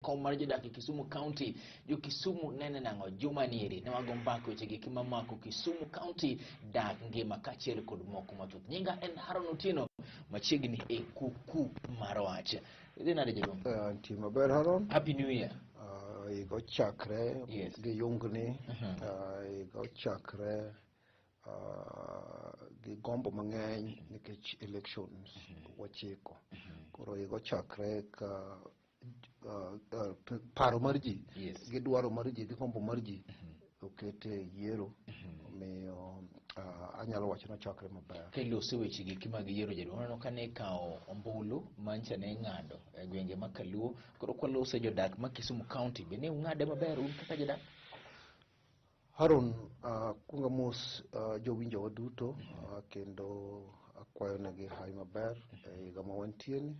Kom mar jodak e Kisumu County, jo Kisumu nene nang'o juma nieri ne wago mbaka weche gi mamako Kisumu County dak ngima kaachiel kod moko mathoth. Nyinga en Haron Otieno machiegni e kuku mar wach. Idhi nade jaduong'? Antie maber Haron. Happy New Year. Higa ochakre gi yungni. Higa ochakre gi gombo mang'eny nikech elections wachiko. Koro higa ochakre ka paro mar ji gi dwaro mar ji gi gombo mar ji oket e yiero. Omiyo anyalo wacho ni ochakre maber. Ka iloso weche gi mag yiero jaduong', aneno ka ne ikawo ombulu mancha ne ing'ado e gwenge ma Kaluo. Koro kwalose jodak ma Kisumu County, be ne ung'ade maber un kaka jodak? Haron, akwongo amos jowinjowa duto kendo akwayo negi hawi maber e higa ma wantie ni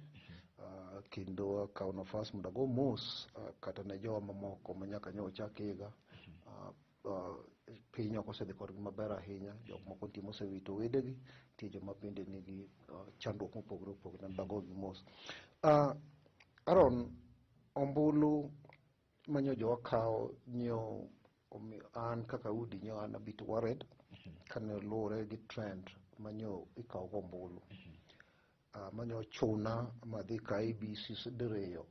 kendo akawo nafas mondo ago mos kata ne jowa mamoko ma nyaka nyo chak higa. Piny ok osedhi kodgi maber ahinya, jok moko nitie mosewito wedegi, nitie joma bende nigi chandruok mopogore opogore, mondo agogi mos. Aaron, ombulu manyo jowa kawo nyo an kaka Udi nyo an a bit worried kane luwore gi trend manyo ikawo go ombulu. Manyo chuna madhi ka IEBC diriyo.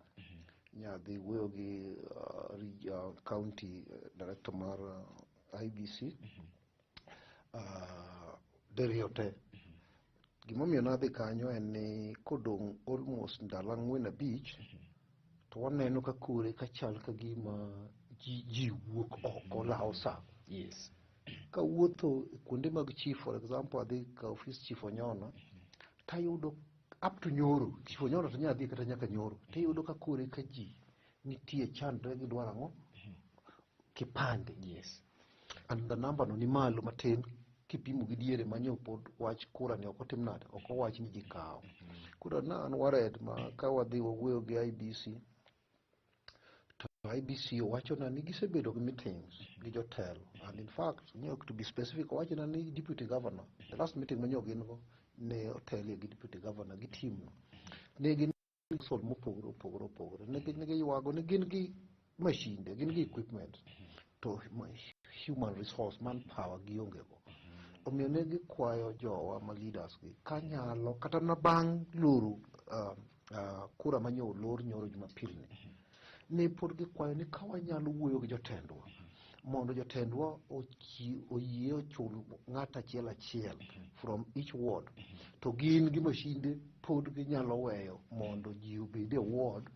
Nyadhi wuoyo gi county director mar IEBC diriyo te. Gimomiyo nadhi kanyo en ni kodong' almost ndalo 4 5 to waneno ka kore ka chal ka gima ji wuok oko lawo sa. Kawuotho kuonde mag chief, for example, adhi ka office Chief Onyono, tayudo up to nyoro, Chief Onyono to nyadhi kata nyaka nyoro, tiyudo ka kore ka ji nitie chandre gidwaro ang'o? Kipande. And the number no ni malo matin kipimo gi diere manyo pod wach kura ni ok otim nade, ok owach ni ji kawo. Koro na an worried ma ka wadhi wawuoyo gi IEBC to IEBC owachona ni gisebedo gi meetings gi jotelo and in fact nyo to be specific owachona ni deputy governor the last meeting manyo gin go ne otelie gi deputy governor gi team no ne gin sol mopogore opogore opogore ne giywago ni gin gi mashinde gin gi equipment to human resource manpower gionge go. Omiyo ne gikwayo jowa ma leaders gi kanyalo kata na bang' loro kura manyo olor nyoro Jumapil ni ne pod gikwayo ni ka wanyalo wuoyo gi jotendwa mondo jotendwa oyie ochul ng'at achiel achiel from each ward to gin gi mashinde pod ginyalo weyo mondo ji obed e ward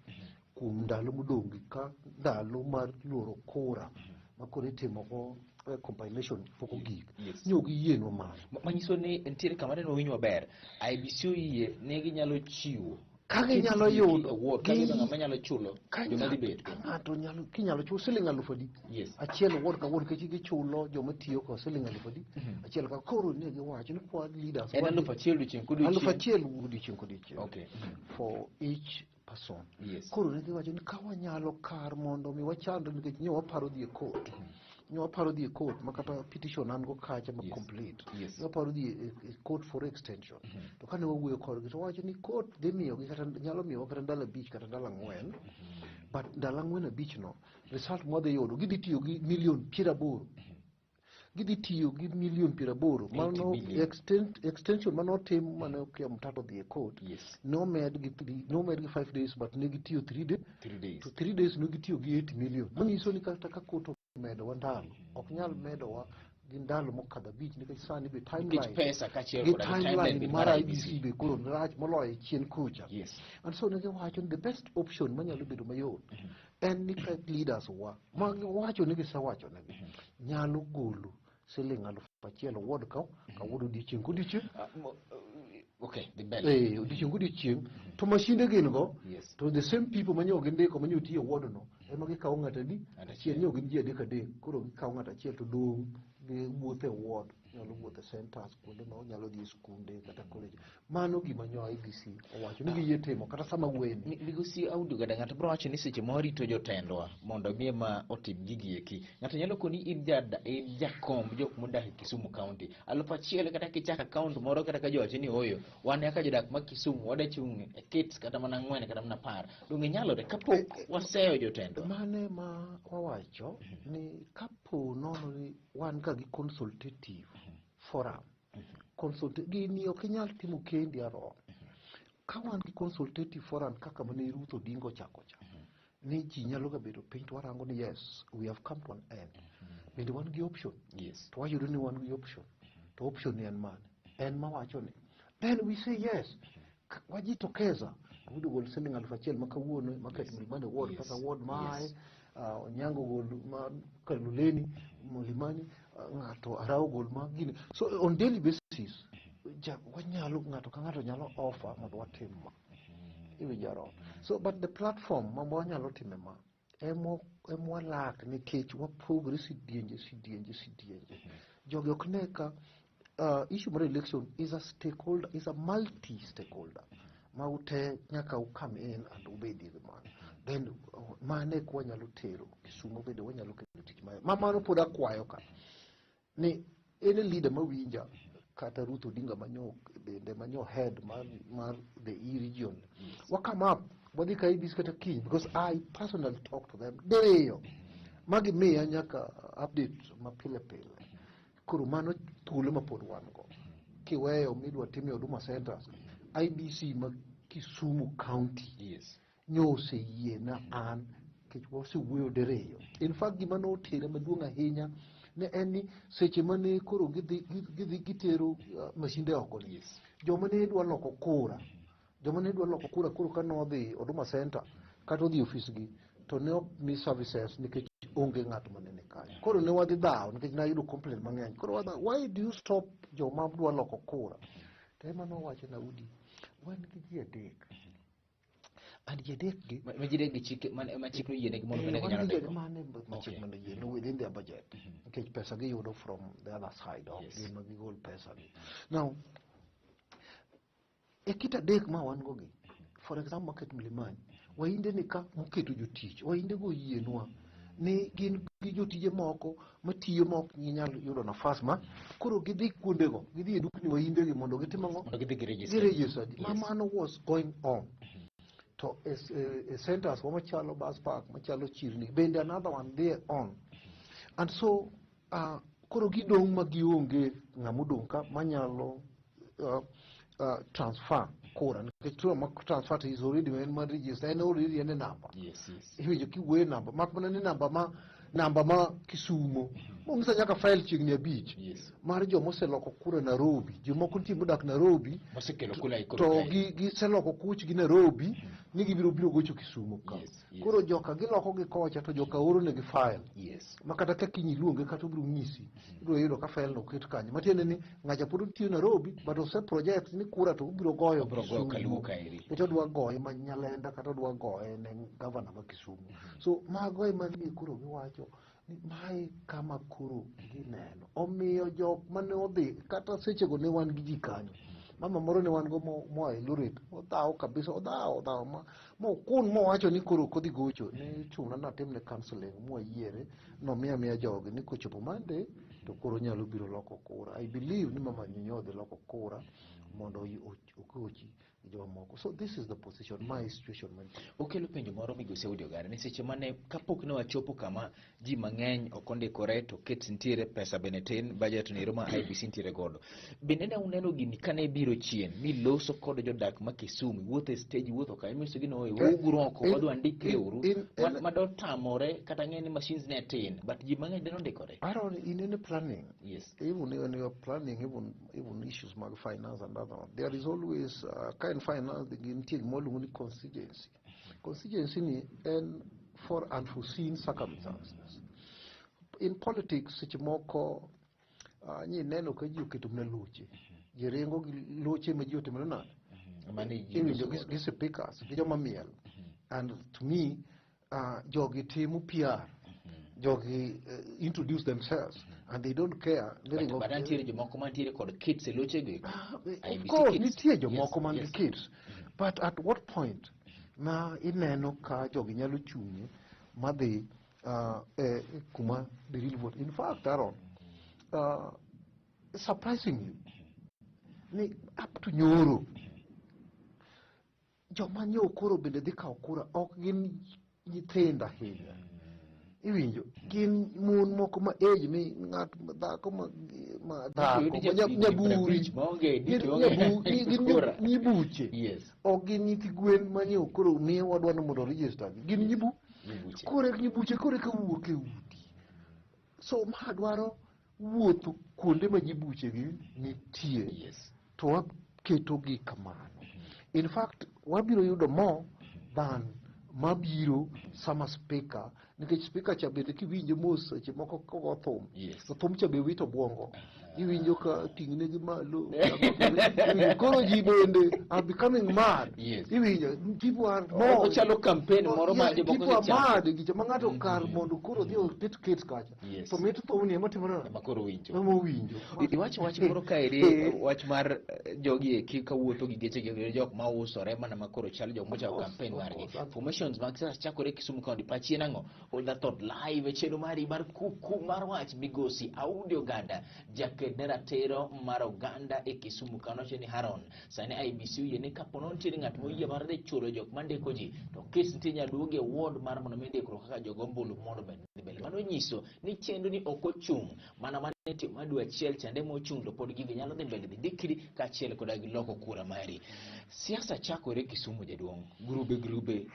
kuom ndalo modong' gi ka ndalo mar loro kura ma koro itimo go compilation pok ogik. Nyo giyienwa mano. Manyiso ni nitiere kama ne wawinjo maber. IEBC oyie ne ginyalo chiwo Ka ginyalo yudo ward ka giyudo ng'ama nyalo chulo joma dhi bet. Ka ng'ato nyalo kinyalo chul siling 1000 adi? Achiel ward ka ward nikech gichulo joma tiyo ko siling 1000 adi? Achiel ka koro ne giwacho ni kwa leaders En 1000 odiochieng' kodiochieng'. 1000 odiochieng' kodiochieng'. For each person. Koro ne giwacho ni ka wanyalo kar mondo mi wachandre nikech nyo waparo dhi e court. Nyo waparo dhi e court ma kata petition an go kacha ma complete. Nyo waparo dhi e court for extension. To kane wawuoyo kodgi to wacho ni court dhi miyogi kata nyalo miyowa kata ndalo 5 kata ndalo 4. But ndalo 4 5 no result mwadhi yudo gidhi tiyo gi milion 80. Gidhi tiyo gi milion 80. Mano extension mane otim mane Okiya Omtatah odhi e court. Nomed gi three, nomed gi 5 days but ne gitiyo 3 days. 3 days. To 3 days ne gitiyo gi 8 million. Manyiso ni kata ka court omedowa ndalo, ok nyal medowa gi ndalo mokadho 5 nikech sani be timeline. Nikech pesa kaachiel gi koda gi timeline timeline be mar mar IEBC IEBC be koro rach moloyo chien kucha. And so ne giwacho ni the best option manyalo bedo mayot en ni ka leaders wa ma giwacho ni gisewacho negi nyalo golo siling 1000 ward ka ka ward odiochieng' kodiochieng'. Okay, dhi mbele. Odiochieng' kodiochieng' to mashinde gin go. To the same people manyo gindiko manyo tiyo ward no ema gikawo ng'ato adi? Ng'ato achiel. Nyo gin ji adek adek koro gikawo ng'ato achiel to dong' giwuotho e ward. Onyalo wuotho e centers kuonde ma onyalo dhi e skunde kata college. Mano gima nyo IEBC owacho ni giyie timo kata sama wuoyeni. Migosi Audu Gada, ng'ato biro wacho ni seche ma warito jotendwa mondo mi ema otim gigi eki. Ng'ato nyalo koni in in jakom jok modak e Kisumu County. 1000 kata kichako account moro kata ka jowacho ni ooyo, wan kaka jodak ma Kisumu wadwa chung' e kits kata mana 4 kata mana 10. Donge nyalore kapok waseyo jotendwa? Mane ma wawacho ni kapo nono ni wan ga gi consultative forum. Consult gini ok inyal timo kendi Aaron. Ka wan gi consultative forum kaka mane Ruth Odinga ochako cha, ni ji nyalo ga bedo piny to warango ni yes, we have come to an end. Bende wan gi option. To wayudo ni wan gi option. To option ni en mane? En mawacho ni. Then we say yes. Wajitokeza. Oyudo gol siling 1000 ma kawuono maket Mlimani ward kata ward mae. Onyango gol ma Kaloleni, Mlimani, ng'ato Arao gol ma gini. So on daily basis, wanyalo ng'ato ka ng'ato nyalo offer mondo watim ma. Iwinjo Aaron. So but the platform ma wanyalo time ma emo walak nikech wapogre sidienje sidienje sidienje. Jogi ok ne ka issue mar election is a stakeholder, is a multi-stakeholder. Ma ute nyaka u come in and ubedi gi mano. Then mane ek wanyalo tero Kisumu bende wanyalo kelo tich ma mano pod akwayo ka ni any leader mawinja kata Ruth Odinga manyo bende manyo head mar the E region. Wa come up wadhi ka IEBC kata kiny because I personally talk to them diriyo magi miya nyaka update ma pile pile. Koro mano thuolo ma pod wan go. Kiweyo midwa time Huduma Centers, IEBC ma Kisumu County nyo oseyie na an nikech wasewuoyo diriyo. In fact gima notere maduong' ahinya ne en ni seche mane koro gidhi gitero mashinde oko ni. Joma ne dwa loko kura, joma ne dwa loko kura koro ka nodhi Huduma Center kata odhi e ofis gi to ne ok mi services nikech onge ng'at mane ni kanyo. Koro ne wadhi dhawo nikech nayudo complaint mang'eny. Koro wadhawo, why do you stop joma dwa loko kura? To ema nowacho na Udi, wan gi ji adek. And ji adek gi Ma ji adek gi chik ma chik noyienegi mondo bende wan ginyalo gi ji ndiko. mane ma chik mane oyie within their budget. Nikech pesa giyudo from the other side ok gin ma gigol pesa gi. Now, e kit adek ma wan go gi, for example market Mlimani, wainde ni ka moketo jotich, wainde go oyienwa ni gin gi jotije moko matiyo ma ok ginyal yudo nafas ma koro gidhi kuondego, gidhi e dukni wainde gi mondo gitim ang'o? Mondo gidhi giregister. Giregister. Ma mano was going on. To e centers wa machalo bus park, machalo chirni, bende another one there on. And so koro gidong' ma gionge ng'ama odong' ka manyalo transfer kura nikech tuo ma transfer to is already en mar register, en already en e namba. Iwinjo kiwuoyo e namba, mak mana ni namba ma Kisumo. Mong'isa nyaka file chiegni 5 mar joma oseloko kura Nairobi. Jomoko nitie modak Nairobi mosekelo kura e koro to kae. giseloko kuchgi Nairobi ni gibiro biro gocho Kisumo ka. Koro joka giloko gi kocha to joka oro negi file. Ma kata ka kiny iluonge kata obiro nyisi, ibiro yudo ka file no oket kanyo. Matiende ni ng'acha pod otiyo Nairobi but ose project ni kura to obiro goyo Obiro goyo Kisumu. kaluo kaeri. Nikech odwa goye ma Nyalenda kata odwa goye ne gavana ma Kisumu. So mago ema ni koro giwacho ni mae kama koro gineno. Omiyo jok mane odhi kata sechego ne wan gi ji kanyo. Mama moro ne wan go moa Eldoret, odhawo kabisa, odhawo, odhawo ma okun mowacho ni koro ok odhi gocho. Ne chuna natimne counseling mwayiere, nomiya miya jogi ni kochopo Monday to koro onyalo biro loko kura. I believe ni mama Nyinyo odhi loko kura mondo ogochi gi jomamoko. So this is the position, my situation mantie. Okelo penjo moro migosi Audio Oganda ni seche mane kapok ne wachopo kama ji mang'eny ok ondikore to ket nitiere pesa bende tin, budget ni ma IEBC nitiere godo. Bende ne uneno gini kane biro chien miloso kod jodak ma Kisumu, wuotho e stage, wuotho ka, imiso gi no, wuoguru oko, wadwa ndikre uru. Ma dotamore kata ng'e ni machines ne tin, but ji mang'eny de nondikore. Aaron, in any planning, even when you are planning, even issues mag finance and other one, there is always, kind finance, nitie gima waluongo ni contingency. Contingency ni en for unforeseen circumstances. In politics, seche moko, nyi neno ka ji oketo mana loche. Ji ringo gi loche ma ji otimore nade? Mane ji Iwinjo loso godo. gi speakers, gi joma miel. And to me, jogi timo PR. Jogi introduce themselves and they don't care. But nitiere jomoko mantiere kod kits e lochegi. Of course, nitie jomoko man gi kits. But at what point ma ineno ka jogi nyalo chung'e madhi kuma the real vote? In fact, Aaron, surprisingly, ni up to nyoro, joma nyo koro bende dhi kawo kura ok gin nyithindo ahinya. Iwinjo, gin mon moko ma age ni ng'at dhako ma dhako nyaburi, gin nyibuche, ok gin nyithi gwen ma nyo koro miyo wadwa ni mondo register gi. Gin nyibu koro nyibuche koro eka wuok e udi. So ma dwaro wuotho kuonde ma nyibuche gi nitie. To waketogi kamano. In fact, wabiro yudo more than mabiro sama speaker, nikech speaker cha bende kiwinjo mos seche moko kogo thum, to thum cha be wito obwongo. Iwinjo ka ting'ne gi malo, koro ji bende are becoming mad. Iwinjo, people are more. Ochalo campaign moro ma jomoko people are mad gicha ma ng'ato kar mondo koro odhi oket ket kacha. To mit thum ni ema timore. Ema koro winjo. Ema owinjo. Iwacho wach moro kaeri, wach mar jogi eki kawuotho gi geche gi jok ma usore mana ma koro chalo jok mochako campaign margi. Formations mag siasa chakore Kisumu County. Pachi en ang'o? Hold that thought live e chenro mari mar kuku mar wach migosi Audi Oganda, jaked ne ratiro mar oganda e Kisumu County. Wacho ni Haron, sani IEBC oyie ni kapo no nitiere ng'at moyie mar dhi chulo jok mandiko ji, to kes nitie nyaduogi e ward mar mondo mi ndikruok kaka jogo ombulu mondo obed dhi mbele. Mano nyiso ni chenro ni ok ochung' mana mane timo ma dwe achiel chande mochung' to pod gigi nyalo dhi mbele dhi ndikri kaachiel koda gi loko kura mari. Siasa chakore Kisumu jaduong', grube grube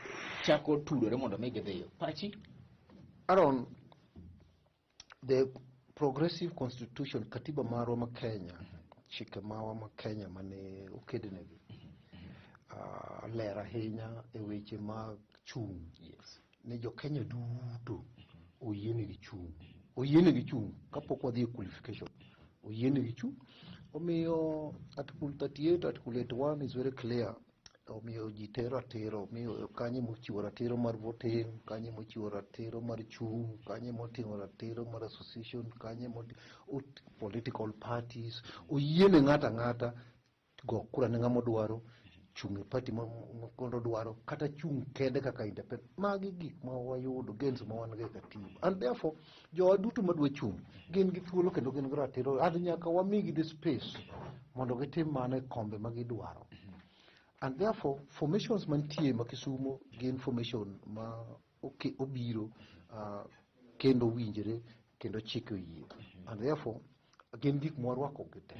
chako tudore mondo mi gidhiyo. Pachi? Aaron, the progressive constitution, katiba marwa ma Kenya, chike marwa ma Kenya mane okednegi, ler ahinya e weche mag chung'. Ne jo Kenya duto oyienegi chung'. Oyienegi chung' kapok wadhi e qualification. Oyienegi chung'. Omiyo Article 38, Article 81 is very clear. Omiyo ji te ratiro, omiyo kanye mochiwo ratiro mar voting, kanye mochiwo ratiro mar chung', kanye moting'o ratiro mar association, kanye political parties. Oyiene ng'ato ang'ata go kura ne ng'ama odwaro, chung' e party ma dwaro, kata chung' kende kaka independent. Magi gik ma wayudo, gains ma wan go e katiba. And therefore, jowa duto madwa chung' gin gi thuolo kendo gin gi ratiro, and nyaka wamigi the space mondo gitim mano e kombe ma gidwaro. And therefore, formations mantie ma Kisumu gin formation ma obiro kendo winjre kendo chike oyie. And therefore, gin gik mwarwako gi te.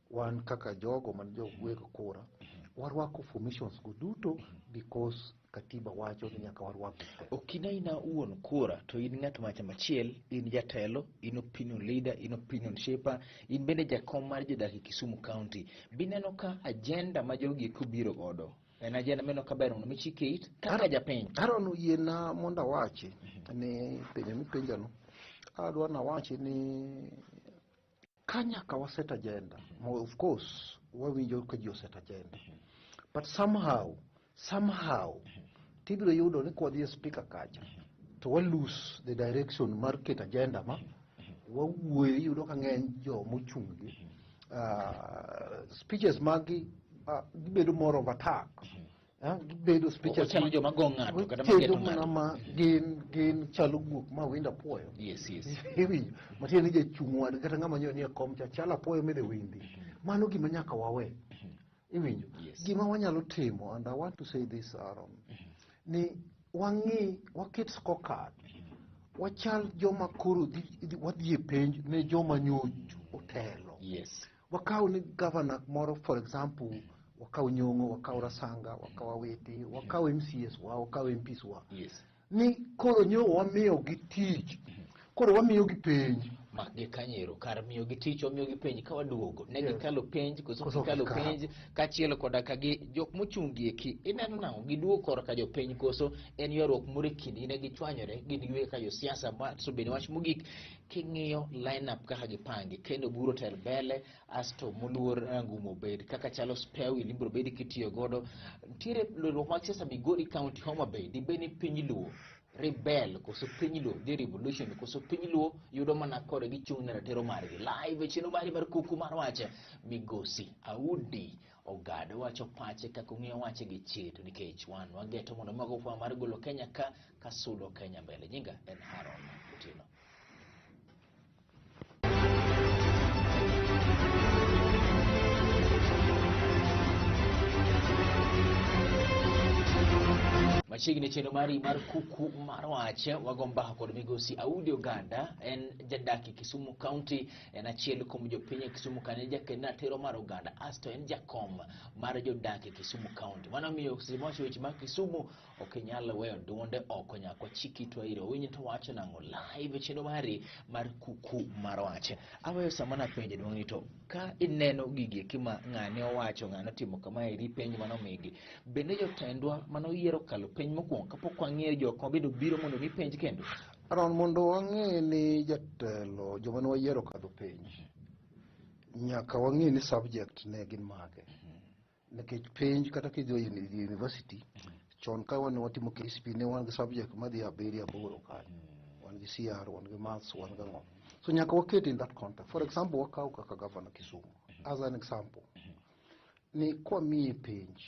Wan kaka jogo man jo weg kura, warwako formations go duto because katiba wacho ni nyaka warwak gi te. Ok in aina wuon kura, to in ng'at macha machiel, in jatelo, in opinion leader, in opinion shaper, in bende jakom mar jodak e Kisumu County. Bineno ka agenda ma jogi eko biro godo en agenda mineno ka ber mondo mi chike it kaka japiny. Aaron, oyiena mondo awachi ni penjo mipenjano, adwa nawachi ni ka nyaka waset agenda, of course wawinjo ka ji oset agenda, but somehow tibiro yudo ni kwadhi e speaker kacha to wa lose the direction mar keto agenda ma wawuoyo. Iyudo ka ng'eny jomochung' gi speeches maggi gibedo more of attack. Gibedo speeches Ochalo joma go ng'ato kata ma mageto mana ng'ato. Ma gin chalo guok ma windo apuoyo. Yes. Iwinjo, matiende ni jachung' wadgi kata ng'ama nyo nie kom cha chalo apuoyo midhi windi. Mano gima nyaka wawe. Iwinjo? Yes. Gima wanyalo timo, and I want to say this, Aaron, ni wang'i waket scorecard, wachal joma koro wadhi e penj ne joma nyo otelo. Wakaw ni governor moro, for example, wakaw Nyong'o, wakaw Rasanga, wakaw Awiti, wakaw MCAs wa, wakaw MPs wa. Ni koro nyo wamiyo gi tich, koro wamiyo gi penj. Mak gi kanyero kar miyo gi tich, wamiyo gi penj ka waduogo. Ne gikalo penj, koso Koso gikalo gikalo. penj, kaachiel koda ka gi jok mochung' gi eki, ineno nang'o giduogo korka jopiny koso en ywaruok moro e kindgi ne gichwanyore gin giwegi kaka josiasa ma so bende wach mogik king'iyo line up kaka gipangi kendo buro tel mbele asto moluor Rangumo obed kaka chalo spare wheel ibiro bedi kitiyo godo nitiere lweruok mag siasa Migori County, Homa Bay dibed ni piny Luo rebel koso piny Luo dhi revolution koso piny Luo yudo mana kore gichung' ne ratiro margi. Live e chenro mari mar kuku mar wach, migosi Audi Ogada wacho pache kaka ong'iyo wache gi chir, to nikech wan wageto mondo mago fwa mar golo Kenya ka kasudo Kenya mbele. Nyinga en Haron Otieno. Machiegni chenro mari mar kuku mar wach, wago mbaka kod migosi Audi Oganda, en jadak e Kisumu County, en achiel kuom jopiny e Kisumu kane en jaked ratiro mar oganda, asto en jakom mar jodak e Kisumu County. Mano miyo seche mawacho weche mag Kisumu ok inyal weyo duonde oko, nyaka wachik itwa ire wawinj to wacho nang'o live e chenro mari mar kuku mar wach. Aweyo sama napenjo duong' ni to ka ineno gigi eki ma ng'ane owacho, ng'ane otimo kamaeri, penj mane omigi, bende jotendwa mane oyiero kalo penj mokwongo kapok wang'eyo jok ma bende obiro mondo mi penj kendo? Aaron, mondo wang'e ni jatelo joma ne wayiero kadho penj, nyaka wang'e ni subject ne gin mage. Nikech penj kata kidhi e university, chon ka wan watimo KCPE ne wan gi subject madhi abiriyo aboro kanyo. Wan gi CR, wan gi maths, wan gi ang'o. So nyaka waket in that context. For example, wakaw kaka governor Kisumu as an example. Ni kwamiye penj,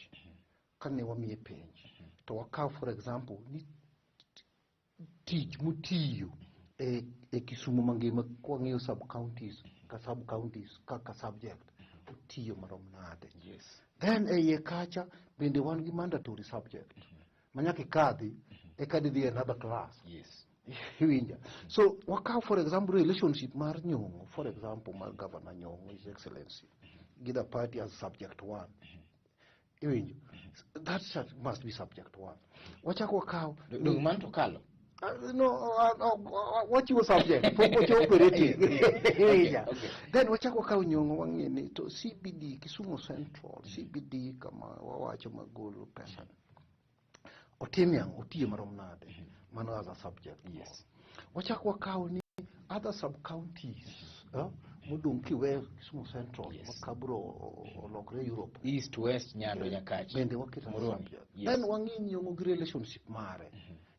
kane wamiye penj, to wakaw for example ni tich motiyo e Kisumu mangima kwang'iyo sub counties ka sub counties kaka subject otiyo marom nade. Then e iye kacha bende wan gi mandatory subject ma nyaka ikadhi eka didhi another class. Iwinja? So wakaw for example relationship mar Nyong'o, for example mar Governor Nyong'o, His Excellency, gi the party as subject one. Iwinjo? That must be subject one. Wachak wakaw Dong mano to kalo. No, wachiwo subject, pok wachopo e rating. Iwinja? Okay. Then wachak wakaw Nyong'o wang'e ni to CBD, Kisumu Central, CBD kama wawacho magolo pesa. Otim yang' otiyo marom nade? Mano as a subject. Wachak wakaw ni other sub counties modong' kiwe Kisumu Central, makabro olokre Europe. East, West, Nyando, Nyakach. Bende waketo as Muhoroni. subject. Then wang'i Nyong'o gi relationship mare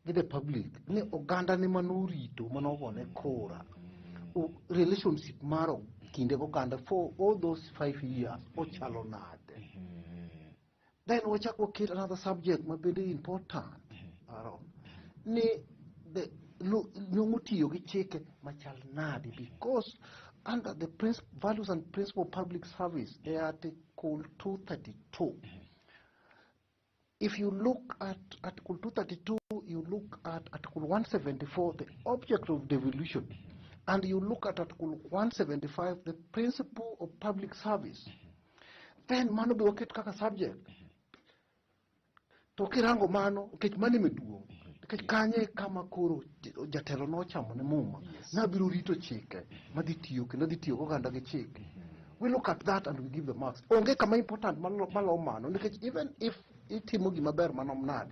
gi the public, ni oganda ne manorito manogone kura. Relationship mar kinde goganda for all those 5 years ochalo nade? Then wachak waket another subject ma bende important, Aaron, ni the Nyong'o tiyo gi chike machal nade, because under the values and principle of public service e article 232, if you look at article 232, you look at article 174, the object of devolution, and you look at article 175, the principle of public service, then mano be waket kaka subject. To kirango mano, nikech mano ema duong', nikech kanye kama koro jatelo nochamo ne muma, nabiro rito chike madhi tiyo kendo dhi tiyo goganda gi chike. We look at that and we give the marks. Onge kama important malo mano, nikech even if itimo gima ber manom nade,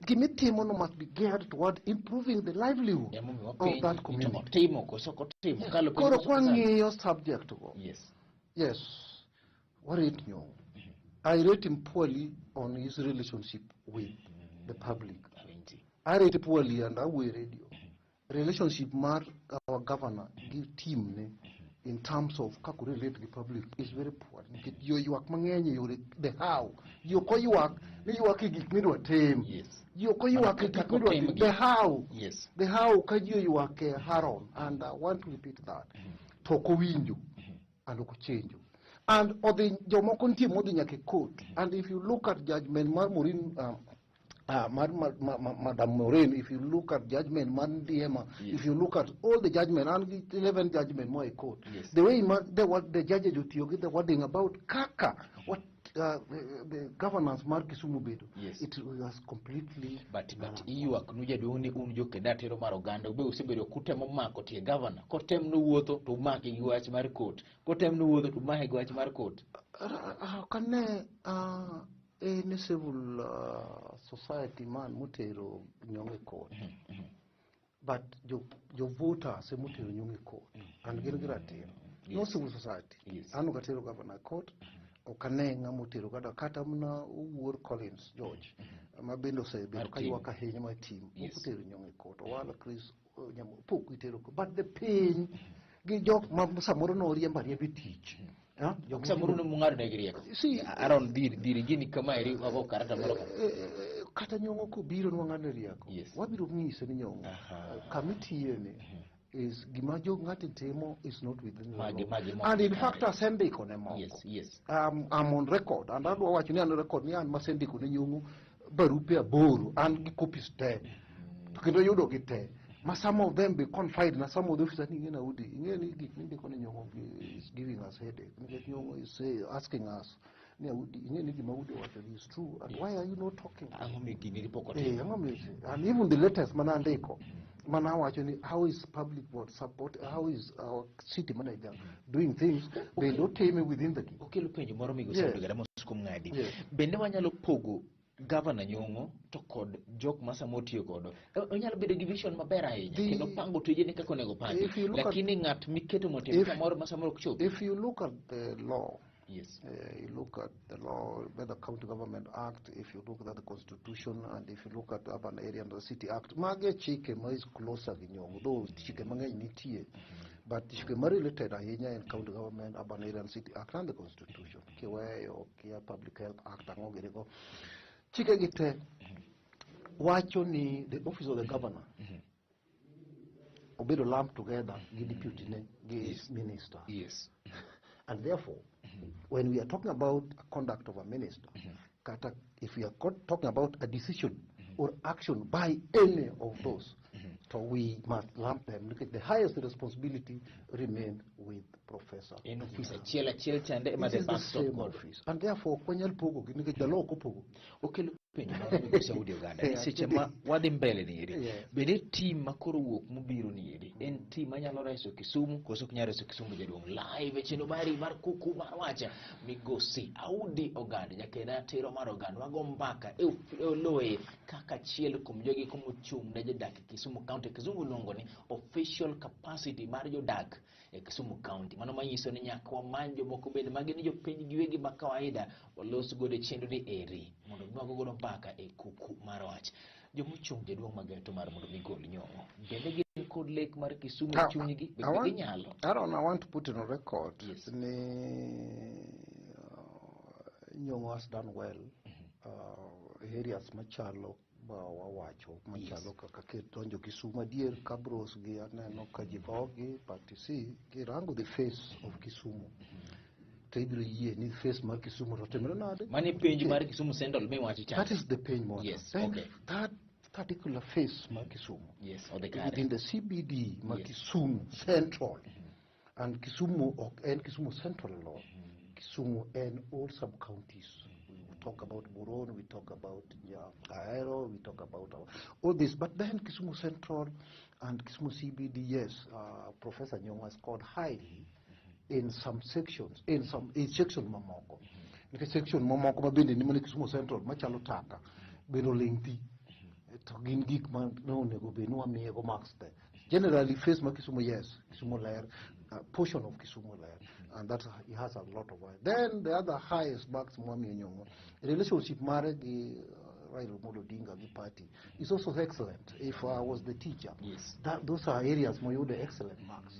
gimitimo no must be geared toward improving the livelihood Emomiyo of wapenjo that ni to community. otimo koso ok otimo. Kalo penj Koro koso ok kalo. kwang'iyo subject go, yes, warate Nyong'o. I rate him poorly on his relationship with the public. Awinji. I rate poorly and away radio. Relationship mar our governor gi team ne in terms of kaka relate gi public is very poor. Nikech ji oywak mang'eny e yore the how. Ji ok oywak ni ywak e gik midwa tim. Ji ok oywak e gik Kaka midwa otim tim. gi. The how. The how ka ji oywak e Haron, and I want to repeat that. To ok owinjo and ok ochenjo. And odhi jomoko nitie modhi nyaka e court. And if you look at judgment mar Maureen, mar, Madam Maureen, if you look at judgment mar Ndiema, if you look at all the judgment, and the 11 judgment more e court, the way what the judges otiyo gi the wording about kaka what the governance mar Kisumu bedo, it was completely But ywak nu jaduong' ni un joked ratiro mar oganda ube usebedo kutemo mako tie governor kotem nowuotho to umake gi wach mar court, kotem nowuotho to umake gi wach mar court. Ok ane en civil society man motero Nyong'o e court, but jo voters emotero Nyong'o e court and gin gi ratiro. No civil society. An ok atero governor e court, ok ane ng'ama otero kata mana Owuor Collins George. Ma bende osebedo Mar ka team. ywak ahinya mar team. Pok otero Nyong'o e court. Owalo Chris Nyamo pok gitero court. But the piny gi jok ma samoro noriembo ariemba e tich. Ah, jok Samoro ne mung'ado negi rieko. See, Aaron dhir dhir gini kama eri wago karata moro ka. Kata Nyong'o kobiro nwang'ane rieko. Wabiro ng'ise ni Nyong'o, kamitiye ni is gima jo ng'ati timo is not within the Magi- law. magi moko And in kare. fact asendiko ne moko. I'm on record and adwa wacho ni an record ni an masendiko ne Nyong'o barupe aboro an gi copies te to kendo yudo gi te ma some of them be confide na some of the officers ni ing'e Audi ing'e ni gik mindiko ne Nyong'o is giving us headache nikech Nyong'o is asking us ni Audi ing'e ni gima Audi owacho ni is true and why are you not talking? Ang'o mi gini pok Eh, otim? ang'o mi and even the latest mana andiko mana awacho ni how is public board support, how is our city manager doing things bende otime within the Okelo penjo moro migosi Odugara mos kuom ng'adi. Bende wanyalo pogo Gavana Nyong'o to kod jok ma samoro tiyo godo. Onyalo bedo gi vision maber ahinya kendo pango tijene kaka onego pangi. If you look at- Lakini ng'at miketo mondo otim kamoro ma samoro ok chopi. If you look at the law, you look at the law, the County Government Act, if you look at the Constitution, and if you look at the Urban Area and the City Act, mage chike ma is closer gi Nyong'o, though chike mang'eny nitie, but chike ma related ahinya en County Government, Urban Area and City Act and the Constitution. Kiweyo, kia Public Health Act, ang'o gini go. Chike gi te wacho ni the office of the governor obedo lumped together gi deputy ne gi minister. And therefore, when we are talking about a conduct of a minister, kata if we are talking about a decision or action by any of those, so we must lump them. Look at the highest responsibility remain with Professor. En ofis achiel achiel chande ema It the is the buck stop same godo. office. And therefore, ok wanyal pogo gi nikech the law ok opogo. Okelo penjo moro migosi Audi Oganda ni seche ma wadhi mbele ni eri bende team ma koro wuok mobiro ni eri en team manyalo reso Kisumu koso ok nyal reso Kisumu jaduong' live e chenro mari mar kuku mar wacha migosi Audi Oganda jakena tero mar Oganda wago mbaka e e oloye kaka achiel kuom jogi mochung' ne jodak e Kisumu County. Kisumu luongo ni official capacity mar jodak e Kisumu County. Mano manyiso ni nyaka wamany jomoko bende ma gin jopiny giwegi ma kawaida walos godo chenro ni eri mondo mi wago godo mbaka e kuku mar wach. Jomochung' jaduong' mageto mar mondo mi gol Nyong'o bende gin kod lek mar Kisumu e chunygi bende ginyalo. Aaron, I want to put it on record ni Nyong'o has done well areas machalo ma wawacho machalo kaka kidonjo Kisumu adier Kabros gi aneno ka ji gogi, but you see kirango the face of Kisumu to ibiro yie ni face mar Kisumu to timre nade. Mani penj mar Kisumu Central miwacho cha. That is the pain more. Then that particular face mar Kisumu Yes, odhi kare. within the CBD mar Kisumu Central and Kisumu ok en Kisumu Central alone. Kisumu en all sub counties. We talk about Buron, we talk about Ahero, we talk about all this. But then Kisumu Central and Kisumu CBD, yes, Professor Nyong'o has scored highly in some sections, in some in section mamoko. Nikech section mamoko ma bende ni mana Kisumu Central machalo taka bende oling' thi. To gin gik ma nonego bed ni wamiyego marks te. Generally, face ma Kisumu, yes, Kisumu ler, portion of Kisumu ler, and that he has a lot of work. Then the other highest marks mwamiyo Nyong'o, relationship mare gi Raila Amolo Odinga gi party is also excellent. If I was the teacher, those are areas moyude excellent marks.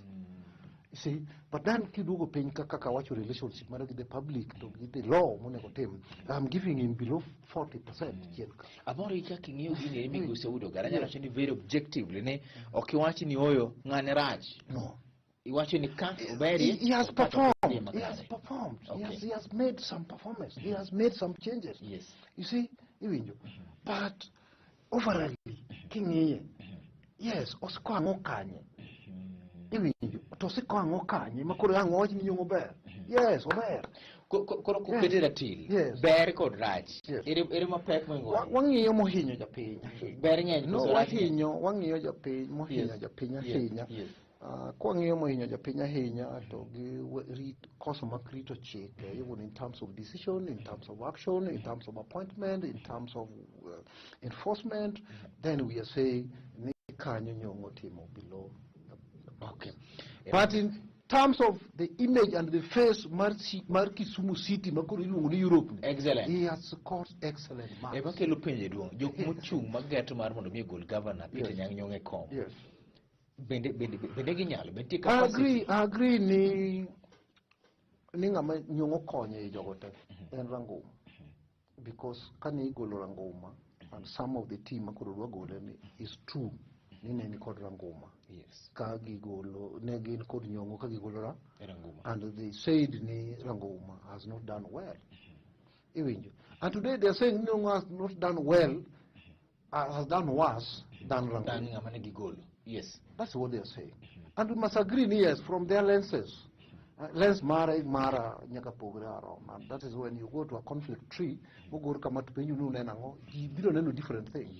You see, but then kiduogo piny kaka wacho relationship mare gi the public to gi the law monego tim, I'm giving him below 40% chien ka. Amor gi kaka ing'iyo gini eri migosi Audi Oganda anyalo wacho ni very objectively ni ok iwach ni oyo ng'ane rach. No. Iwacho ni ka oberie, He has to ka to performed. oberie He has makare. performed. He has made some performance. He has made some changes. You see, iwinjo. But overall, king'iye, yes, osiko ang'o kanye? Iwinjo. To osiko ang'o kanye? Ma koro ang' wach ni Nyong'o ber. Yes, ober. Koro kokete ratil, ber kod rach. Ere mapek moingo? Wang'iyo mohinyo japiny. Ber ng'eny No, koso rach ng'eny? wang'iyo japiny, mohinyo japiny ahinya. Kwang'iyo mohinyo japiny ahinya to gi koso mag rito chike, even in terms of decision, in terms of action, in terms of appointment, in terms of enforcement, then we are saying ni kanyo Nyong'o timo below the box. But in terms of the image and the face mar Kisumu City ma koro iluongo ni Europe ni, Excellent. he has scored excellent marks. Ema kelo penjo duong'. Jok mochung' mageto mar mondo mi ogol governor Peter Anyang' Nyong'o e kom. Bende ginyalo? Bende nitie I capacity? agree, I agree ni ng'ama Nyong'o konyo e jogo te en Ranguma. Because kane igolo Ranguma and some of the team makoro dwa gole ni is true ni ne ni kod Ranguma. Ka gigolo ne gin kod Nyong'o ka gigolo Ranguma. And they said ni Ranguma has not done well. Iwinjo. And today they are saying Nyong'o has not done well, has done worse than Ranguma. Than ng'ama ne gigolo. Yes. That's what they are saying. And we must agree, yes, from their lenses. Lens mara mara nyaka pogre arom. And that is when you go to a conflict tree, mogor kama to penjo ni uneno ang'o, ji biro neno different things.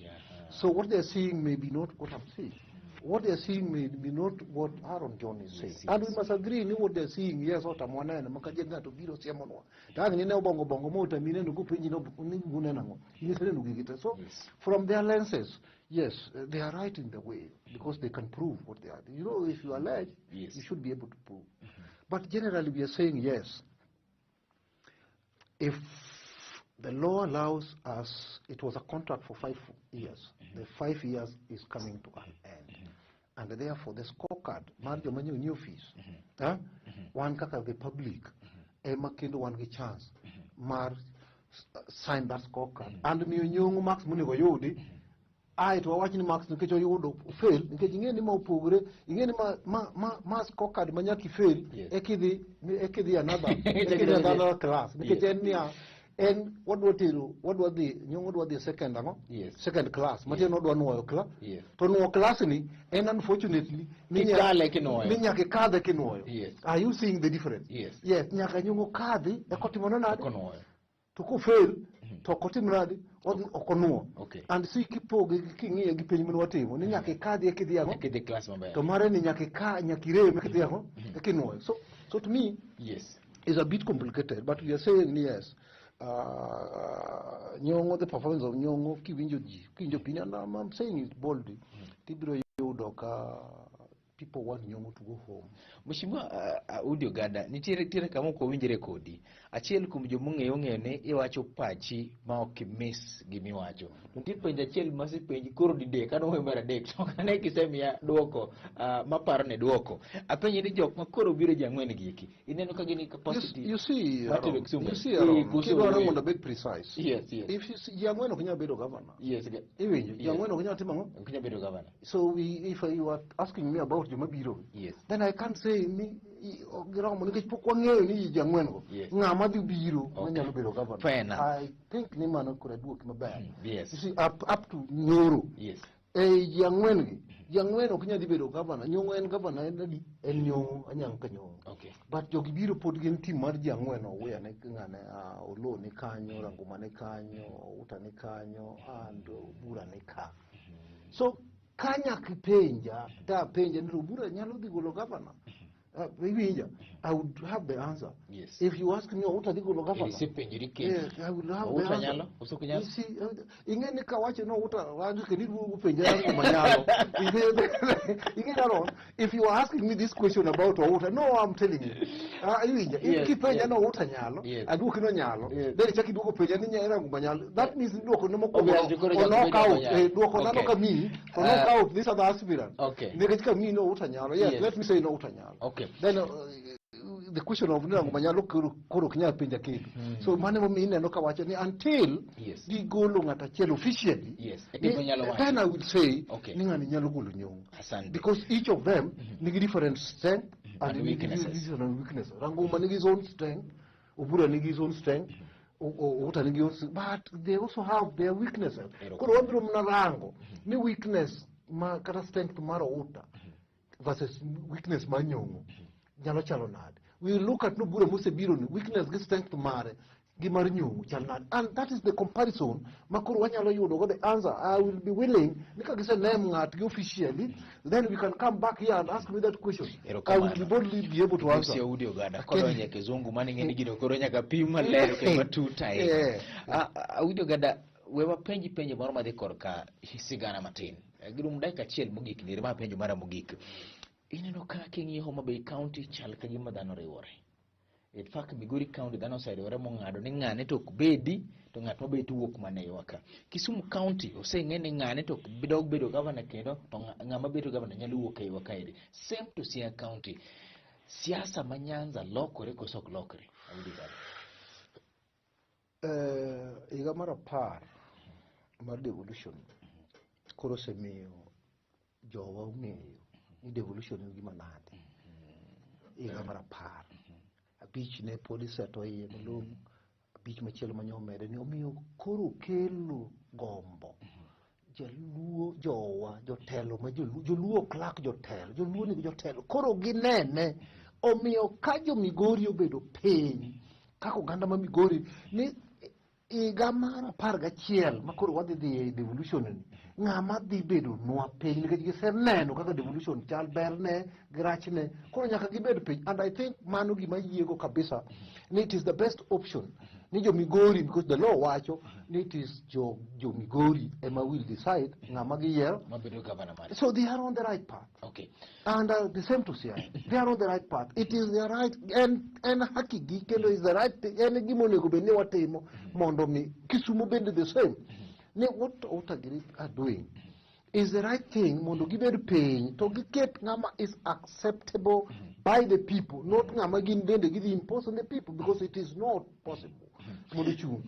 So what they are seeing may be not what I'm seeing. What they are seeing may be not what Aaron John is saying. And we must agree ni what they are seeing, yes, otamo waneno, maka je ng'ato biro siemonwa. To ang' nine obongo bongo mo otami neno kopenji ni uneno ang'o. Inyiso neno gigi te. So from their lenses, yes, they are right in the way because they can prove what they are. If you allege, you should be able to prove. But generally we are saying yes. If the law allows us, it was a contract for 5 years. The 5 years is coming to an end. And therefore the scorecard, mar joma nyiewo new fees, wan kaka the public, ema kendo wan gi chance mar sign that scorecard. And miyo Nyong'o marks monego oyudi, ae to wawach ni marks nikech oyudo fail, nikech ing'e ni ma opogore, ing'e ni ma scorecard ma nyaka i-fail, ekidhi another, ekidhi another class, nikech en niya, en wadwa tero, wadwa dhi, Nyong'o dwa dhi second ang'o? Second class, matiende odwa nuoyo class. To nuo class ni, en unfortunately, ni Kikale kinuoyo. ni nyaka ikadhe kinuoyo. Are you seeing the difference? Yes. Yes, nyaka Nyong'o kadhi, eka otimo nade? Eka onuoyo. To kofail, to ok otim nade? Odhi ok onuo. And si kipoge king'iye gi penj mane watimo, ni nyaka ikadhi eka idhi ang'o? Eka idhi class maber. To mare ni nyaka ika, nyaka irem eka idhi ang'o? Eka inuoyo. So to me, it's a bit complicated, but we are saying yes. Nyong'o, the performance of Nyong'o, kiwinjo ji, kiwinjo piny, and I'm saying it boldly, tibiro yudo ka people want Nyong'o to go home. Mheshimiwa, Udi Ogada, nitiere kama ok owinjre kodi. Achiel kuom joma ong'eyo ong'eyo ni iwacho pachi ma ok imiss gimiwacho. To nitie penjo achiel masepenji koro didek, an owe mar adek, to ok ane kisemiya duoko, maparo ni duoko. Apenji ni jok ma koro biro ji ang'wen gi eki, ineno ka gin gi capacity You see, mar tero Aaron, Kisumu? you see, Aaron, Koso kidwaro wuoyo. mondo abed precise. Yes, yes. If you see, ji ang'wen ok nyal bedo governor. Yes, Iwinjo, ji Yes. ang'wen ok nyal timo ang'o? Ok nyal bedo governor. So if you are asking me about joma biro, then I can't say ni ok giromo nikech pok wang'eyo ni ji ang'wen go. Ng'ama dhi biro manyalo bedo governor. Fair enough. I think ni mano koro aduoki maber. Yes. You see, up to nyoro. Ji ang'wen gi. Ji ang'wen ok nyal dhi bedo governor. Nyong'o en governor en adi? En Nyong'o, Anyang' ka Nyong'o. But jogi biro pod gin team mar ji ang'wen, Owuya ne ng'ane, Oloo ni kanyo, Ranguma ni kanyo, Outa ni kanyo, and Obura ni ka. So ka nyaka ipenja, ta penja ni Obura nyalo dhi golo governor. Iwinja, I would have the answer. If you ask me, Outa dhi golo governor. Isepenjori kendo. Yeah, I would have the Outa answer. nyalo? Koso ok nyal? You see, ing'e ni kawacho no Outa, wanjo kendo iduogo penja Ranguma nyalo. Ing'e Aaron, if you are asking me this question about Outa, no, I'm telling you. Iwinja, kipenja no Outa nyalo, aduoki no nyalo. Then ichak iduogo penja ni Ranguma nyalo. That means duoko ne mokwongo Obviously, koro o chak knock bedo out, nyalo. duoko na no kami, to knock out this other aspirant. Nikech kami no Outa nyalo. Yes, let me say no Outa nyalo. Then the question of Ranguma nyalo koro ok nyal penja kendo. So mano emomiyo ineno kawacho ni until gigolo ng'ato achiel officially, Eka ginyalo wacho. then I will say ni ng'ani nyalo golo Nyong'o. Asante. Because each of them nigi different strength and And nigi weaknesses. different weaknesses. Ranguma nigi his own strength, Obura nigi his own strength, Outa nigi own strength, but they also have their weaknesses. Erokamano. Koro wabiro mana rango ni weakness ma kata strength mar Outa versus weakness mar Nyong'o nyalo chalo nade. We look at no bura mosebiro ni weakness gi strength mare gi mar Nyong'o chal nade, and that is the comparison ma koro wanyalo yudo go the answer. I will be willing ni ka gise name ng'atgi officially, then we can come back here and ask me that question. I will Erokamano. boldly be able to answer. Migosi Audi Ogada, kodonjo e kizungu mano ing'e ni gino koro nyaka pim maler kendo matut ahinya. Audi Ogada, we wapenji penjo moro madhi korka sigana matin. Girum dakika achiel mogik ni, ma penjo mara mogik. Ineno ka king'iyo Homa Bay County chal ka gima dhano riwore. In fact, Migori County dhano oseriwore mong'ado ni ng'ane to ok bedi to ng'at mabet wuok mana e iwa ka. Kisumu County oseng'e ni ng'ane to ok dog bedo governor kendo to ng'ama bedo governor nyalo wuok e iwa kaeri. Same to Siaya County. Siasa ma Nyanza lokore koso ok lokre? Audi Gado. Higa mar 10 mar devolution koro osemiyo jowa ong'eyo ni devolution en gima nade. Higa mar 10 abich ne pod iseto iye malong'o, abich machielo manyo omede ni omiyo koro kelo gombo jaluo jowa jotelo ma joluo, joluo ok lak jotelo, joluo nigi jotelo koro ginene. Omiyo ka jo Migori obedo piny kaka oganda ma Migori ni higa mar 11 ma koro wadhi dhi e devolution ni, ng'ama dhi bedo nwa piny nikech giseneno kaka devolution chal, berne gi rachne, koro nyaka gibed piny. And I think mano gima yiego kabisa ni it is the best option ni jo Migori, because the law wacho ni it is jo Migori ema will decide ng'ama giyiero mabedo governor mare. So they are on the right path. And the same to Siaya. They are on the right path. It is their right and haki gi kendo is the right thing. En gima onego bed ni watimo mondo mi Kisumu bende the same. Ni what Otagiri are doing is the right thing mondo gibed piny to giket ng'ama is acceptable by the people, not ng'ama gin bende gidhi impose on the people, because it is not possible mondo chung'.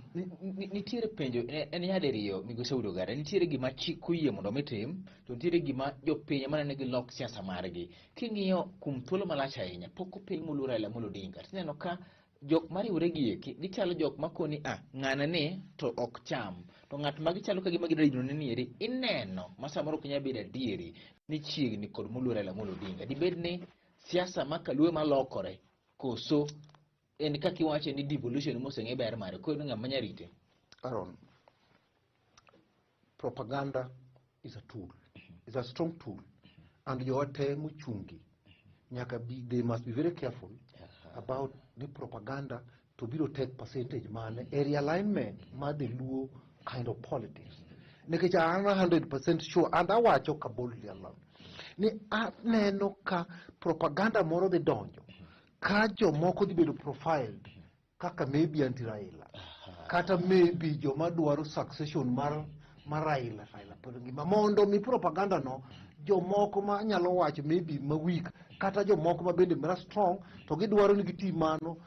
Nitiere penjo en nyadiriyo migosi Audo Ogada. Nitiere gima chik oyie mondo mi tim, to nitiere gima jopiny ema neno gilok siasa margi. King'iyo kuom thuolo malach ahinya, pok opiny moluor Raila Amolo Odinga. Tineno ka jok mariwore gi eki gichalo jok makoni a ng'ane ni to ok cham, to ng'at ma gichalo ka gima gidwa dinone ni eri ineno ma samoro ok nyal bedo adieri ni chiegni kod moluor Raila Amolo Odinga. Dibed ni siasa ma kaluo malokore koso en kaka iwache ni devolution moseng'e ber mare, koro ng'ama nyalo rite? Aaron, propaganda is a tool, is a strong tool, and jowa te mochungi nyaka be, they must be very careful about the propaganda to biro take percentage mane e realignment mar the Luo kind of politics. Nikech an 100% sure, and awacho ka boldly alone, ni aneno ka propaganda moro dhi donjo ka jomoko dhi bedo profiled kaka maybe anti Raila, kata maybe joma dwaro succession mar Raila, Raila pod ngima, mondo mi propaganda no jomoko ma nyalo wacho maybe ma weak, kata jomoko ma bende mara strong to gidwaro ni gitim mano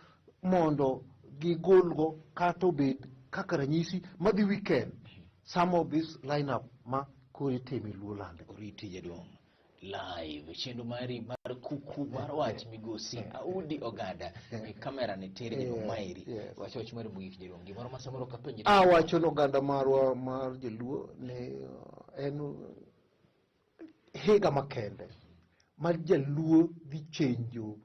mondo gigolgo kata obed kaka ranyisi madhi weekend some of this lineup ma koro itimo e Luo land. Oriti jaduong' live chenro mari mar kuku mar wach migosi Audi Ogada e kamera ne tere jaduong' maeri. Wach wach mar mogik jaduong', gimoro ma samoro kapenji. Awacho ne oganda marwa mar joluo ni en higa makende mar jaluo dhi chenjo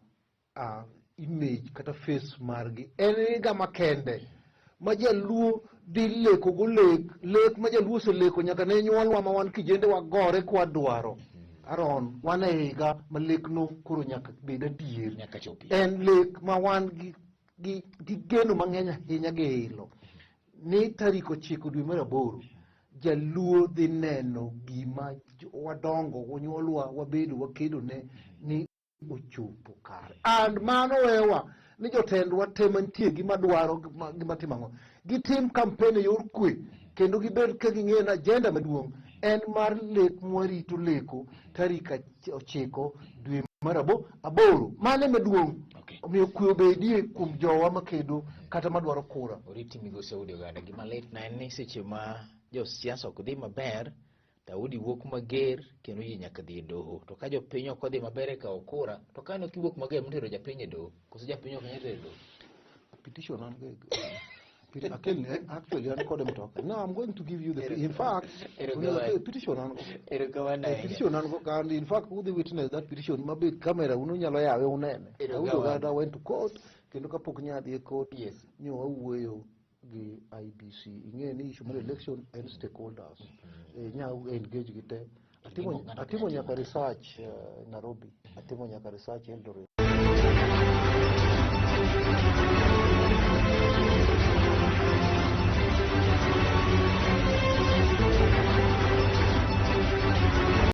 image kata face margi. En higa makende ma jaluo dhi leko go lek, lek ma jaluo oseleko nyaka ne nyuolwa ma wan kijende wagore kwadwaro. Aaron, wan e higa ma lekno koro nyaka bed adier. Nyaka chopi. En lek ma wan gi geno mang'eny ahinya gi ilo ni tarik 9 dwe mar 8 jaluo dhi neno gima wadongo onyuolwa wabedo wakedo ne ni ochopo kare. And mano wewa ni jotendwa te mantie gima dwaro gima timo ang'o, gitim campaign e yor kwe kendo gibed ka ging'eyo ni agenda maduong' en mar lek mwarito leko tarik 9 dwe mar 8. Mano ema duong'. Omiyo kwe obedie kuom jowa makedo kata madwaro kura. Oriti migosi Audi Ogada, gima lit na en ni seche ma josiasa ok dhi maber, Daudi wuok mager kendo ji nyaka dhi e doho. To ka jopiny ok odhi maber e kawo kura, to ka ne ok iwuok mager motero japiny e doho, koso japiny ok nyal tero e doho? Petition an go. Akelni, actually an kode mtoka. No, I'm going to give you the, in fact, petition an go. Erokamano ahinya. Petition an go, and in fact, udhi witness that petition, mabe camera unu nyalo yawe unene. Erokamano. Daudi Ogada went to court, kendo kapok nyadhi e court, nyo wawuoyo gi IBC. Ing'eyo ni issue mar election en stakeholders. Nya engage gi te. Atimo nyaka research Nairobi. Atimo nyaka research Eldoret.